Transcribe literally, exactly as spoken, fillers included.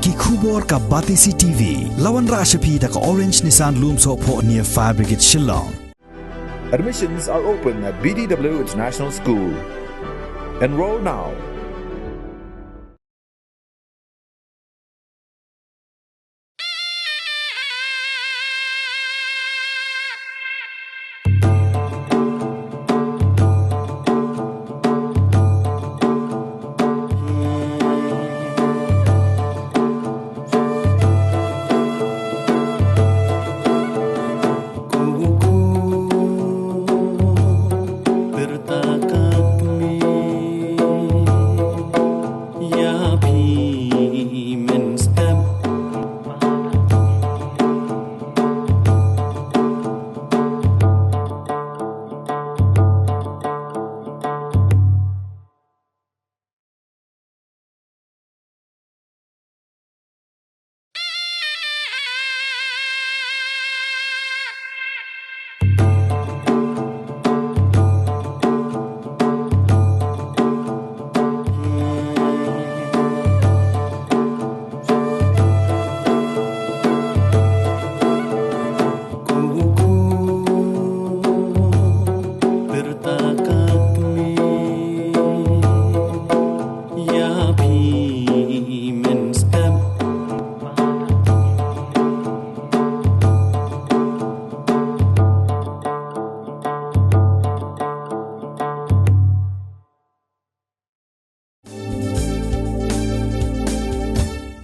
Ki khubor ka Batesi T V. La wanrah sha phi da ka Orange Nissan Lumsohphoh near Fire Brigade Shillong. Admissions are open at B D W International School. Enroll now.